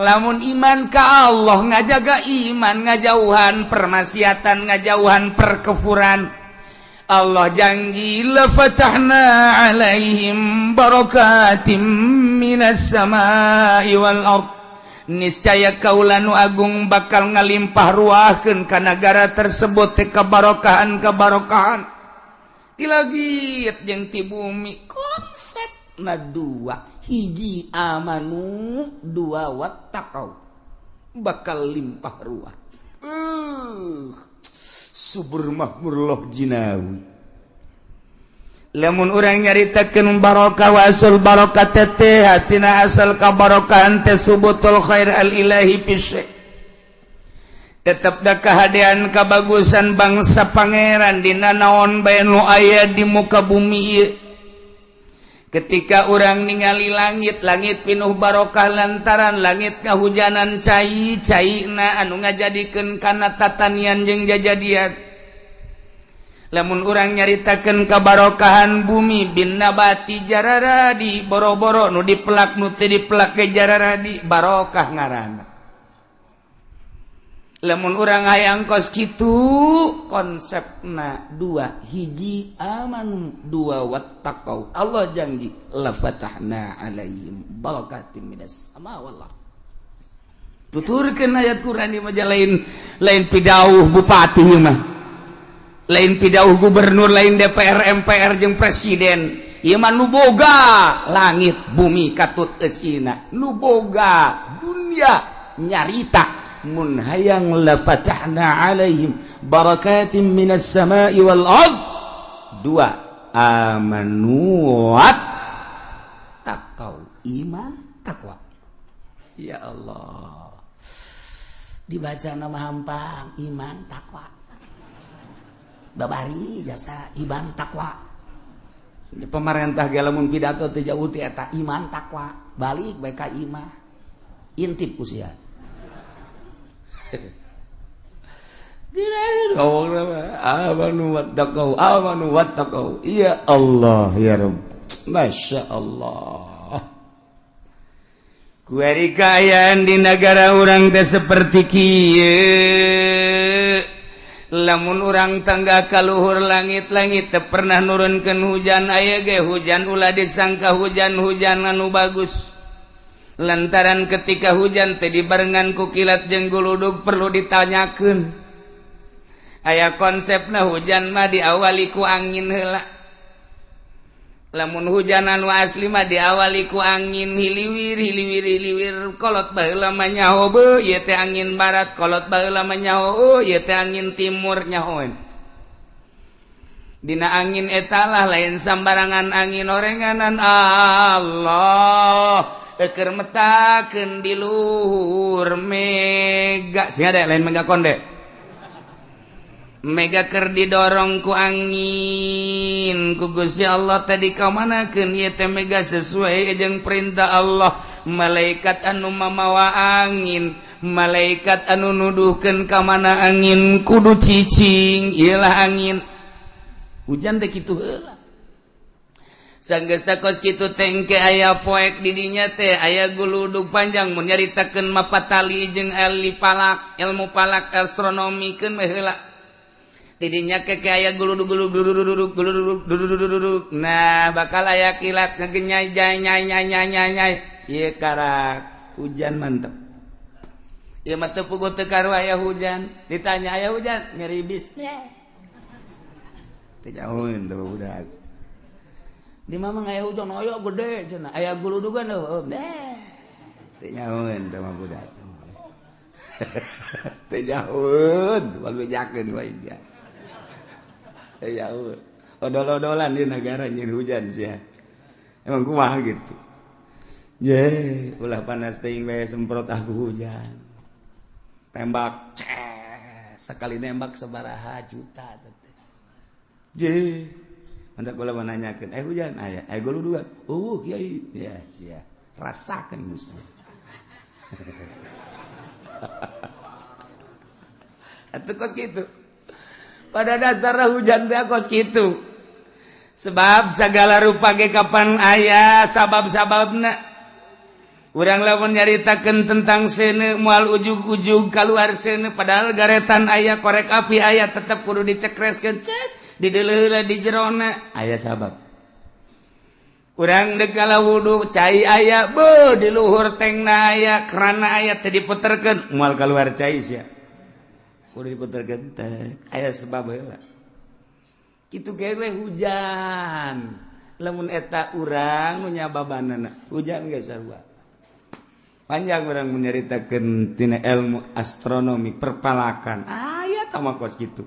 Lamun iman ka Allah, ngajaga iman, ngajauhan permaksiatan, ngajauhan perkefuran, Allah janji la fatahna alaihim barakatim minas samai wal ard, niscaya kaula nu agung bakal ngalimpah ruahkeun ka nagara tersebut teh kebarokahan kebarokahan ti langit jeung ti bumi. Konsep na dua: hiji amanu, dua wattaqau, bakal limpah ruah, subur makmur loh jinawi. Lamun urang nyaritakeun barokah, wasul barokah teh hatina asal kabarokahan teh subutul khair al ilahi fi, tetep da kahadean kabagusan bangsa Pangeran dina naon bae nu aya di muka bumi ieu. Ketika orang ningali langit, langit pinuh barokah lantaran langit ngahujanan cai caina anu ngajadikeun kana tatanian jeung jajadian. Lamun urang nyaritakeun kabarokahan bumi, bin nabati jararadi, boro-boro nu dipelak, nu teu dipelak ge jararadi, barokah ngaranna. Lamun urang hayang kos kitu, konsepna dua: hiji amanu, dua wattaqau. Allah janji la fatahna alaihim barakatim minas sama wallah. Tuturkeun ayat Quran ieu mah, lain lain pidauh bupati mah, lain pidauh gubernur, lain DPR, MPR jeung presiden. Ieu mah nu boga langit bumi katut eusina, nu boga dunia nyarita mun hayang la fatahna alaihim barakatim minas samai wal ard, dua amanu wat taqau, iman takwa. Ya Allah, dibaca nama hampang iman takwa, babari jasa iman takwa. Pemerintah ge lamun pidato teu jauh ti eta iman takwa, balik bae ka imah, intip usia. Amanu wattaqau, amanu wattaqau. Ya Allah, ya Rabb, Masya Allah. Kuari kaayaan di negara urang teh seperti kieu. Lamun urang tangga kaluhur langit-langit teu pernah nurunkeun hujan, aya ge hujan ulah disangka hujan-hujan anu bagus, lantaran ketika hujan teh dibarengan ku kilat jeung guludug. Perlu ditanyakeun, aya konsepna hujan mah diawali ku angin heula. Lamun hujan anu asli mah diawali ku angin hiliwir hiliwir hiliwir. Kolot baheula mah nyaho, beuh, ieu teh angin barat. Kolot baheula mah nyaho, oh, ieu teh angin timur. Nyahoeun dina angin etalah, lain sambarangan angin orenganan Allah. Eker metakeun di luhur mega sing ada, lain mega konde, mega ker didorong ku angin ku Gusti Allah tadi kamanakeun ieu teh mega sesuai jeung perintah Allah. Malaikat anu mamawa angin, malaikat anu nuduhkeun ka mana angin kudu cicing, iyalah angin hujan teh kitu heula. Sanggeus kos kitu tengke aya poek didinya teh aya guludug panjang. Mun nyaritakeun mapatali jeung ahli falak, ilmu falak, astronomi, keun we heula. Didinya ke aya guludug guludug guludug guludug guludug. Nah, bakal aya kilat ngegenyai jai nyai nyai nyai nyai nyai, ieu karak hujan mantep. Ieu mah teu puguh teu karu aya hujan. Ditanya aya hujan, ngeribis teu jauheun teu budak. Di mama aya hujan, aya gede cenah, aya guludugan heuh, teu nyahoeun teh mah budak, teu nyahoeun, moal bejakeun wae sia, teu nyahoeun. Odol-odolan di negara nyeun hujan sia, emang kumaha gitu ye. Ulah panas teuing bae, semprot aku hujan, tembak ces, sekali nembak sabaraha juta teh je. Hendak kula menanyakeun, eh, hujan aya, eh, guludugan eueuh, kiai ya, sia rasakeun musuh. Atuh kos kitu. Pada dasarnya hujan teh kos kitu, sebab segala rupa ge kapan aya sabab-sababna. Urang lamun nyaritakeun tentang seuneu moal ujug-ujug kaluar seuneu, padahal garetan aya, korek api aya, tetep kudu dicekreskeun, ces dideuleuh di jerona aya sabab. Urang dek ngala wudu, cai aya, beuh di luhur tengna aya, kerana aya, teu diputerkeun moal kaluar cai sia. Kudu diputerkeun teh aya sebab heula. Kitu ge we hujan. Lamun eta urang nu nyababanana, hujan ge sarua. Panjang orang menyeritakan tina ilmu astronomi perpalakan aya tah mah kos kitu.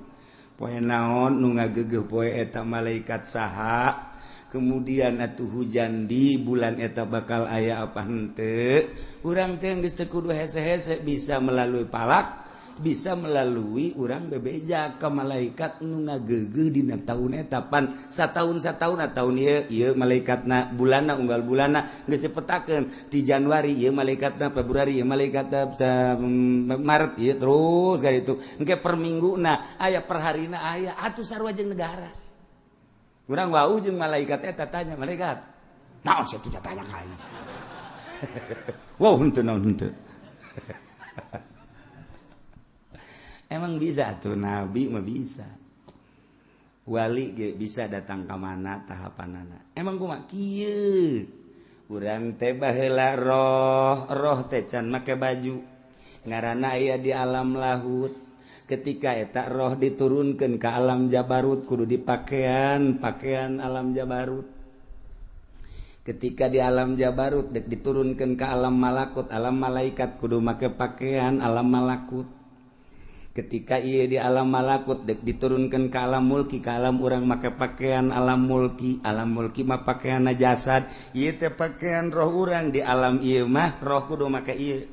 Poe naon nu ngagegeuh poe eta malaikat saha, kemudian atuh hujan di bulan eta bakal aya apa henteu. Urang teh geus teu kudu hese-hese, bisa melalui palak, bisa melalui urang bebeja ka malaikat nu ngagegeuh dina taun eta. Pan sataun sataun taun ieu ieu malaikatna, bulanna unggal bulanna geus dipetakeun, di Januari ieu malaikatna, Februari ieu malaikatna, Maret ieu, terus ka ditu engke per mingguna aya, per harina aya, atuh sarua jeung negara. Urang wau jeung malaikat eta, tanya malaikat naon sia tuh, tanya ka aing. Wow, henteu naon henteu. Emang bisa tuh, nabi mah bisa, wali ge bisa datang ka mana tahapanana. Emang kumaha kieu urang teh baheula roh roh teh can make baju, ngaranna aya di alam lahut. Ketika eta roh diturunkeun ka alam jabarut kudu dipakean pakaian alam jabarut. Ketika di alam jabarut dek diturunkeun ka alam malakut, alam malaikat, kudu make pakaian alam malakut. Ketika ia di alam malakut dek diturunkan ke alam mulki, ke alam urang make pakaian alam mulki. Alam mulki mah pakaian jasad, ieu teh pakaian roh urang. Di alam ieu mah roh kudu make ieu.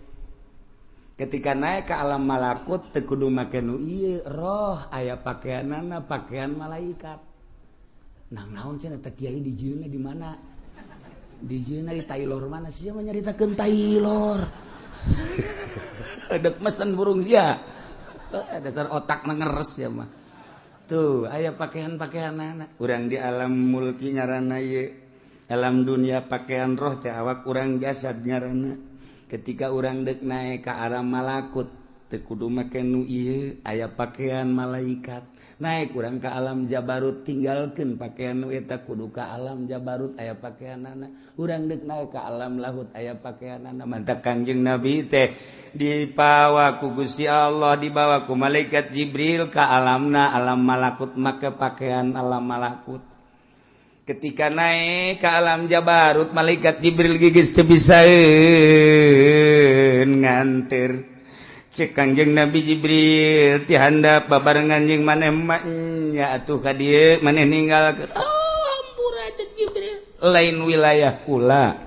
Ketika naik ke alam malakut teu kudu make nu ieu, roh aya pakaianana pakaian malaikat. Nah naon cenah teh kiai dijieunna di mana? Dijieunna di Taylor mana sia mah nyaritakeun Taylor. Dek mesen burung sia. Dasar otak ngeres ya mah. Tuh aya pakaian-pakaian anak. Urang di alam mulki ngaranna ieu. Alam dunia pakaian roh teh awak urang jasad ngaranna. Ketika urang dek naik ka alam malakut teu kudu make nu ieu, aya pakaian malaikat. Naik urang ka alam jabarut tinggalkeun pakaian nu eta, kudu ka alam jabarut aya pakaianana. Urang dek naik ka alam lahut aya pakaianana. Mantak Kangjeng Nabi teh dipawa ku Gusti Allah, dibawa ku malaikat Jibril ka alamna alam malakut make pakaian alam malakut. Ketika naik ke alam jabarut malaikat Jibril gigis teu bisaeun nganter. Cek Kangjeng Nabi Jibril ti handap babarengan jeung maneh mah nya atuh ka dieu maneh ninggalkeun. Oh hampura cek Jibril, lain wilayah kula.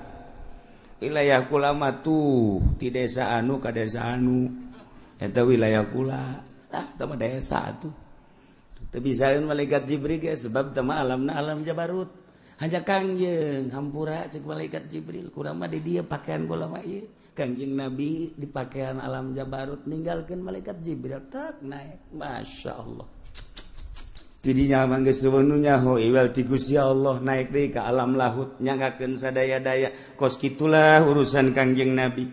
Wilayah kula mah tuh ti desa anu ka desa anu, eta wilayah kula. Tah tah mah desa atuh. Teu bisaeun malaikat Jibril ge sebab tah mah alamna alam jabarut. Hanya Kangjeng hampura cek malaikat Jibril, kurang mah di dieu pakaian kula mah ieu. Kangjeng Nabi di pakaian alam jabarut ninggalkeun malaikat Jibril tak naik. Masya Allah. Tidinya mah geus nu nyaho iwal ti Gusti Allah naik deui ka alam lahut nyanggakeun sadaya-daya. Kos kitulah urusan Kangjeng Nabi.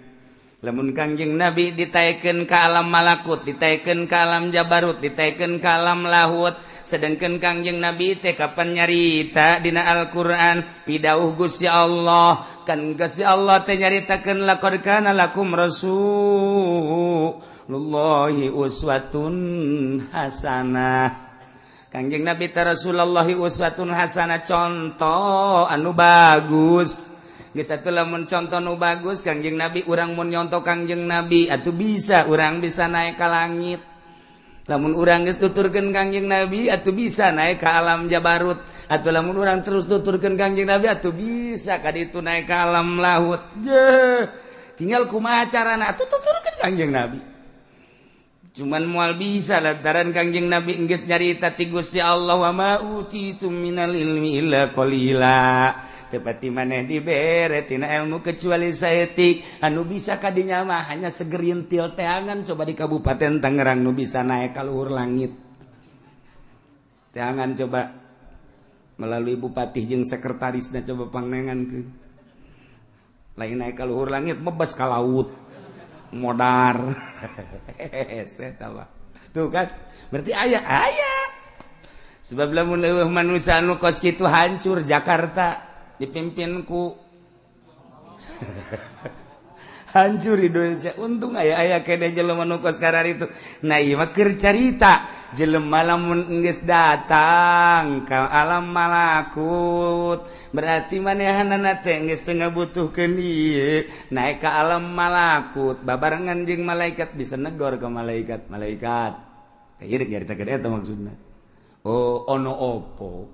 Lamun Kangjeng Nabi ditaekeun ka alam malakut, ditaekeun ka alam jabarut, ditaekeun ka alam lahut. Sedangkan Kangjeng Nabi teh kapan nyarita dina Al-Qur'an pidauh Gusti Allah. Kan Gusti Allah teh nyaritakeun laqad kana lakum rasulullahi uswatun hasanah. Kangjeng Nabi teh Rasulullahi uswatun hasanah, contoh anu bagus. Geus atuh lamun contoh nu bagus Kangjeng Nabi, urang mun nyontoh Kangjeng Nabi atuh bisa urang bisa naik ka langit. Lamun urang geus tuturkeun Kangjeng Nabi atuh bisa naik ka alam jabarut. Atuh lamun urang terus tuturkeun Kangjeng Nabi atuh bisa ka ditu naik ka alam lahut. Jeh, tinggal kumaha carana atuh tuturkeun Kangjeng Nabi. Cuman moal bisa lantaran Kangjeng Nabi geus nyarita ti Gusti Allah wa ma utitum minal ilmi illa qalila. Tepati maneh dibere tina ilmu kecuali saeutik. Anu bisa kadinya mah hanya segerintil teangan coba di Kabupaten Tangerang nu bisa naik ka luhur langit. Teangan coba melalui bupati jeung sekretarisna coba pangnengankeun. Lain naik ka luhur langit bebas ka laut. Modar. Hese mah. Tuh kan? Berarti aya aya. Sebab lamun leuweuh manusia anu kos kitu hancur Jakarta dipimpin ku hancur Indonesia. Untung aya aya kene jelema nu kos itu. Nah ieu mah keur carita jelema lamun geus datang ka alam malakut berarti manehanana teh geus teu ngabutuhkeun ieu naik ka alam malakut babarengan jeung malaikat bisa negor ke malaikat. Malaikat teh ieu nyaritakeun eta maksudna. Oh ono opo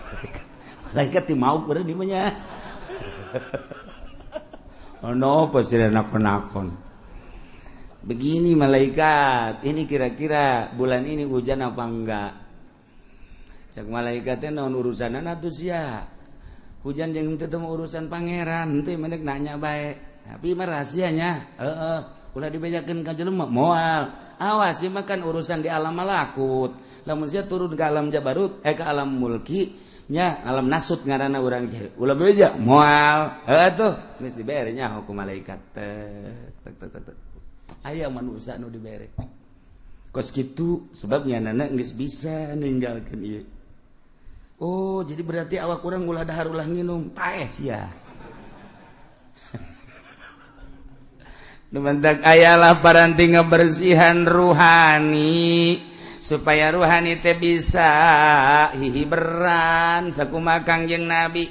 malaikat malaikat ti mauk beureun di mah nya. Ono apa sih nakon-nakon. Begini malaikat, ini kira-kira bulan ini hujan apa enggak? Cak malaikatnya naon urusanana atuh sia. Hujan jeung teu urusan pangeran, henteu mendek nanya bae. Tapi mah rahasianya, heeh, ulah dibejakeun ka jelema moal. Awas ieu mah kan urusan di alam malakut. Lamun sia turun ke alam jabarut, ke alam mulki, nya alam nasut ngaranna urang ulah beja moal. Heuh tuh geus dibere nya hukum malaikat tek tek tek tek. Aya manusia nu dibere kos kitu sebabnya nana geus bisa ninggalkeun ieu. Oh jadi berarti awak urang ulah dahar ulah nginum paeh sia. Nu mantak aya lah paranti ngabersihan ruhani supaya ruhani teh bisa hihiberan sakumaha Kangjeng Nabi.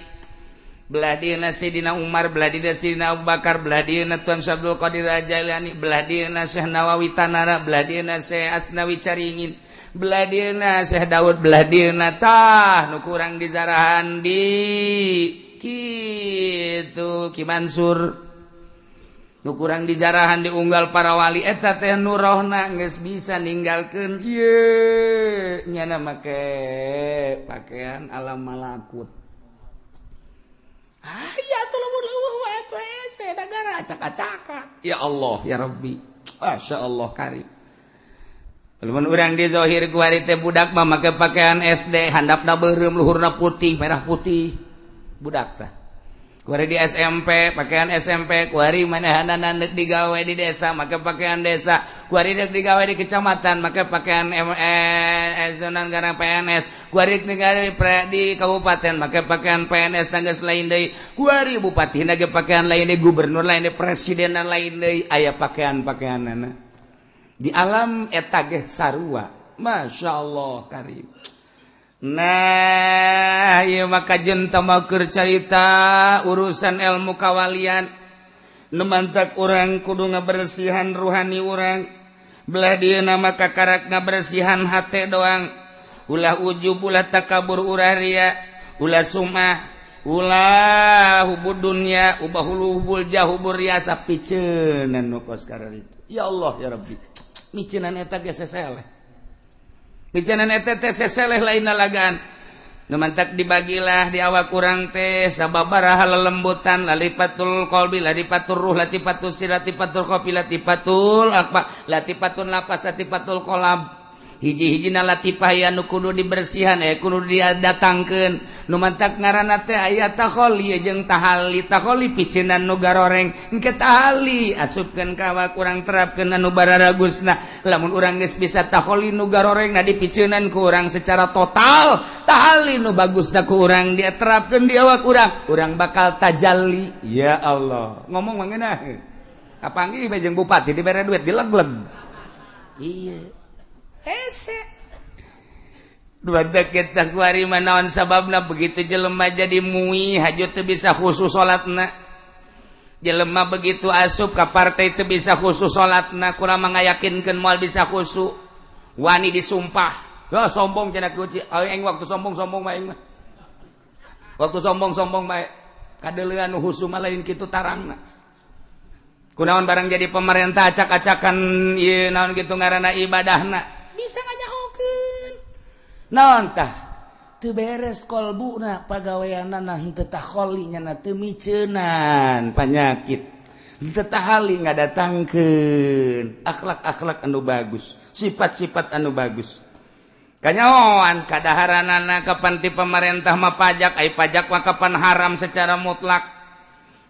Belah dieuna Sayyidina Umar, belah dieuna Sayyidina Abu Bakar, belah dieuna Tuan Syekh Abdul Qadir Jailani, belah dieuna Syekh Nawawi Tanara, belah dieuna Syekh Asnawi Caringin, belah dieuna Syekh Daud, belah dieuna tah nu kurang dizarahan di kitu Ki Mansur. Nu kurang dijarahan diunggal para wali eta teh nu rohna geus bisa ninggalkeun ieu nyana make pakaian alam malakut. Aya atuh lamun leuweuh wae atuh hese nagara acak-acakan. Ya Allah ya Rabbi. Masya Allah karim. Lamun urang di zahir ku hari teh budak mah make pakaian SD handapna beureum luhurna putih merah putih budak tah. Kuari di SMP pakaian SMP, kuari manehanana deuk digawe di desa make pakaian desa, kuari deuk digawe di kecamatan make pakaian MS garang PNS, kuari digawe di kabupaten make pakaian PNS tanggas lain deui, kuari bupati ge pakaian lain deui, gubernur lain deui, presiden lain deui, aya pakaian-pakaianana. Di alam eta ge sarua. Masya Allah karim. Nah, ieu maka jeung tamakur carita urusan ilmu kawalian. Nu mantak urang kudu ngabersihan ruhani urang. Belah dieuna maka karak ngabersihan hate doang. Ulah ujub, ulah takabur, ulah ria, ulah sumah, ulah hubud dunya, ubah hubul jah, hubur riasa piceunan nu kos kararitu. Ya Allah ya Rabbi. Miceunan eta ge seseleh. Bicanan eta teh seseleh lain lagaan. Nu mantak dibagilah di awak urang teh sababaraha lelembutan lalipatul qalbi latifatul ruh latifatul sir latifatul khafi latifatul akfa latifatun lapas latifatul qalab. Hiji-hijina latifah aya nu kudu dibersihan aya kudu didatangkeun. Nu mantak ngaranna teh aya takholi jeung tahali. Takholi piceunan nu garoreng engke tahali asupkeun ka awak urang terapkeun anu bararagusna. Lamun urang geus bisa takholi nu garoreng na dipiceunan ku urang secara total, tahali nu bagusna ku urang diterapkeun di awak urang, urang bakal tajalli. Ya Allah, ngomong mah ngeunah. Kapanggih bae jeung bupati dibere duit dilegleg. Iya. Hese. Dua kita kuari manaon sababna begitu jelema jadi mui haju teu bisa khusus salatna. Jelema begitu asup ka partai teu bisa khusus salatna, kurang mangayakinkeun moal bisa khusyuk. Wani disumpah. Wah sombong cenah kunci. Aing waktu sombong-sombong mah aing mah. Waktu sombong-sombong mah kadeuleuan nu khusyuk mah lain kitu tarangna. Kunaon barang jadi pemerintah acak-acakan ieu naon kitu ngaranna ibadahna. Bisa nganyahokeun. Naon tah? Teu beres kolbuna pagaweanana henteu takholi nya teu miceunan panyakit. Henteu tahali ngadatangkeun akhlak-akhlak anu bagus, sifat-sifat anu bagus. Kanyahoan kadaharanana kapan ti pemerintah mah pajak, ai pajak mah kapan haram secara mutlak.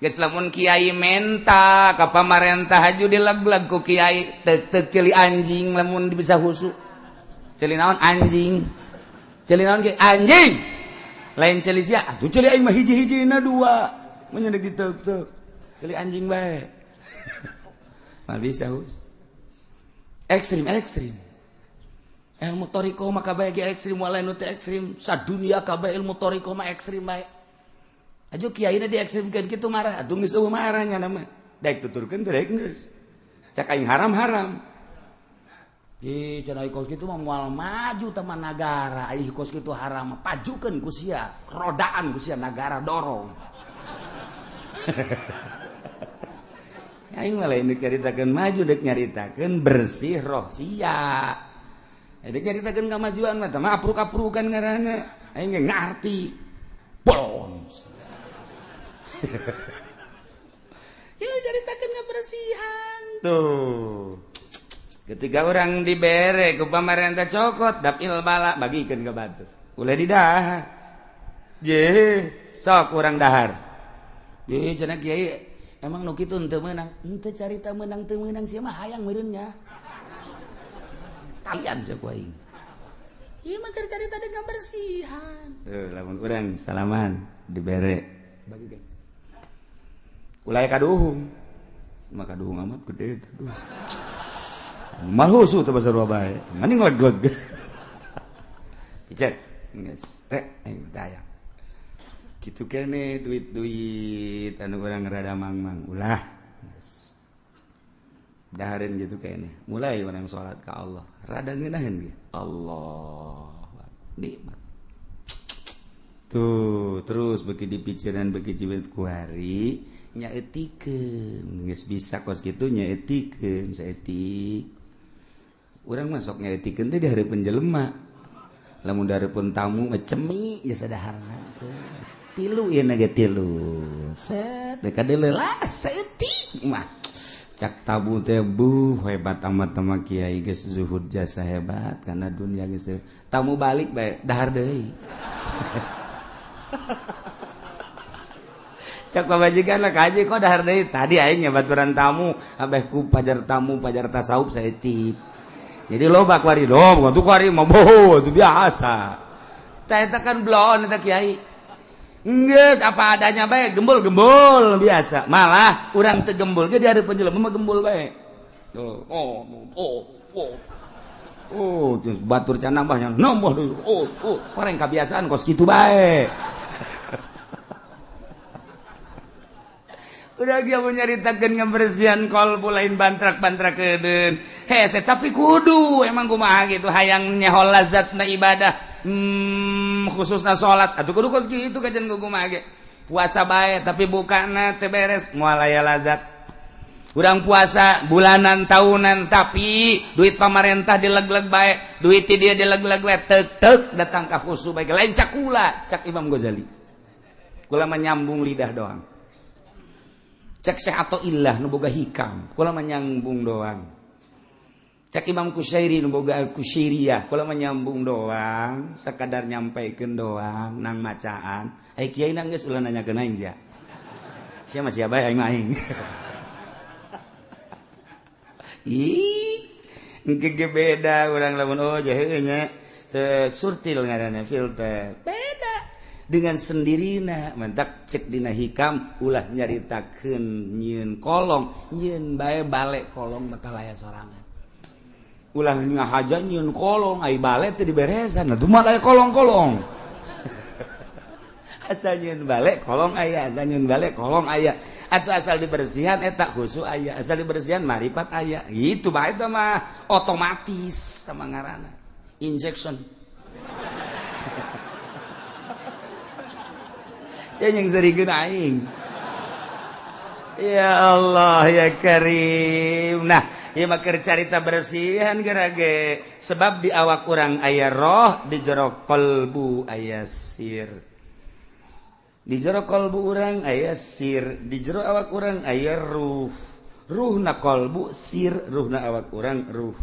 Geus lamun kiai menta ka pamarentah haju dileg-leg ku kiai tek-tek ceuli anjing lamun bisa husu. Ceuli naon anjing? Ceuli naon ge anjing. Lain ceuli sia, atuh ceuli aing mah hiji-hijina dua. Mun nyedek ditek-tek. Ceuli anjing bae. Mah bisa hus. Ekstrim ekstrim. Ilmu thariqah mah kabeh ge ekstrim, walain nu teu ekstrim, sadunia kabeh ilmu thariqah mah ekstrim bae. Aja kiaina diekstrimkeun kitu marah, atuh geus eueuh marahnya nama. Daek tuturkeun teh daek geus. Cak aing haram-haram. Ih, cenah kos kitu mah moal maju taman nagara, ai kos kitu haram, pajukeun ku sia, rodaan ku sia nagara dorong. Aing mah lain deuk nyaritakeun maju, deuk nyaritakeun bersih roh sia. Deuk nyaritakeun kamajuan mah tah mah apruk-aprukan ngaranna. Aing ge ngarti. Bolons. Ya caritakeun kebersihan tuh. Ketika orang dibere ku pamarentah cokot dapil bala bagikeun ka batur. Ulah didahar. Je, sok urang dahar. Ye cenah kiai emang nu kitu henteu meunang. Henteu carita meunang teu meunang sia mah hayang meureun nya. Talian sia ku aing. Ieu mah keur carita dengan kebersihan. Tuh lamun urang salaman dibere bagikeun. Ulah kaduhung. Mah kaduhung amat gede aduh. Mal husu teh basar bae. Mending leg-leg. Picek geus teh aing teh. Kitu kene duit-duit anu urang rada mangmang ulah. Geus. Dahareun gitu kene. Mulai urang salat ka Allah. Rada ngeunaheun ge. Allah nikmat. Tuh terus beuki dipikiran beuki jibet ku hari nyaetikeun geus bisa kos kitu nyaetikeun saetik urang mah sok nyaetikeun teh di hareupeun jelema lamun di hareupeun tamu mah cemi geus sadaharna teh tilu ieu na ge tilu set teh kadeuleuh saeutik mah cak tabu teh buh hebat amat sama kiai geus zuhud jasa hebat karena dunia geus tamu balik bae dahar deui. Cak pamajikan lah kaji kok dahar deui tadi aing nyabaturan tamu abeh ku pajar tamu pajar tasawuf saeutik. Jadi loba kuari loba tuh kuari mah boho itu biasa. Tah eta kan bloon eta kiai. Geus apa adanya bae gembul-gembul biasa. Malah urang teu gembul ge di hareupeun jelema mah gembul bae. Oh oh oh oh. Oh, batur can nambahnya nambah deui. Oh, oh, orang kebiasaan kos kitu bae. Udah dia mau nyaritakeun ngebersihan kolbu lain bantrak-bantrak kedeun. Hese tapi kudu emang kumaha gitu hayang nyeho lazatna ibadah. Khususna salat atuh kudu kos kitu kajian kumaha ge. Puasa bae tapi bukana teu beres moal aya lazat. Urang puasa bulanan tahunan tapi duit pamarentah dileg-leg bae, duit ti dia dileg-leg bae tek-tek datang ka khusu bae lain cakula cak Imam Ghazali. Kula menyambung lidah doang. Cek Syekh atau ilah nu boga hikam kula menyambung doang. Cek Imam Kusyairi nu boga Al-Kusyairiyah kula menyambung doang, sakadar nyampaikeun doang nang macaan. Ai kiai nang geus ulah nanyakeun aing sia. Sia mah sia bae aing mah aing. Ih, engke ge beda urang lamun oh jahe nya surtil ngaranna filter. Beda dengan sendirina mentak cek dina hikam ulah nyaritakeun nyieun kolong nyieun bae balik kolong bakal aya sorangan ulah ngahaja nyieun kolong ai balik teu diberesan atuh mah aya kolong-kolong. Asal nyieun balik kolong aya, asal nyieun balik kolong aya, atau asal dibersihan eta khusu aya, asal dibersihan maripat aya gitu bae eta mah otomatis sama ngaranna injection. Yang serikeun aing. Ya Allah ya Karim. Nah, ieu mah keur carita bersihan gerage. Sebab di awak urang aya roh, di jero kalbu aya sir. Di jero kalbu urang aya sir, di jero awak urang aya ruh. Ruhna kalbu sir, ruhna awak urang ruh.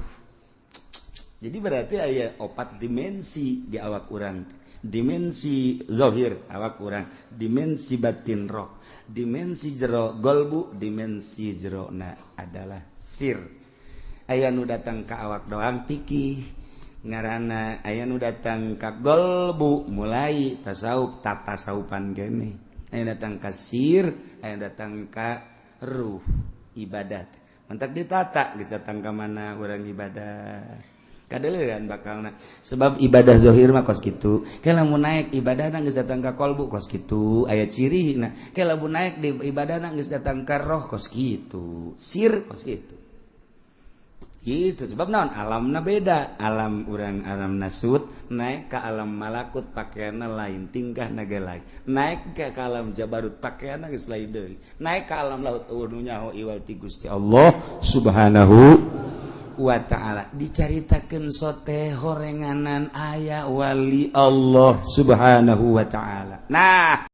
Jadi berarti aya opat dimensi di awak urang. Dimensi zohir awak urang, dimensi batin roh, dimensi jero golbu, dimensi jerona adalah sir. Aya nu datang ka awak doang, pikih ngaranna. Aya nu datang ka golbu, mulai tasawuf, tatasawufan gene. Aya datang ka sir, aya datang ka ruh, ibadat. Mentak ditata geus datang ka mana urang ibadah kadelean bakalna, sebab ibadah zahir mah kos kitu. Ke lamun naik ibadah geus datang ka kolbu, kos kitu, aya ciri. Nah, ke lamun naik di ibadah geus datang ka roh, kos kitu, sir kos kitu gitu. Sebab naon? Alamna beda. Alam urang alam nasut, naik ke alam malakut pakaianna lain, tingkah naga lain. Naik ke alam jabarut pakaianna geus lain deui. Naik ke alam lahut, euweuh nu nyaho iwal ti Gusti Allah Subhanahu wa Ta'ala. Dicaritakeun sote horenganan aya wali Allah Subhanahu wa Ta'ala. Nah.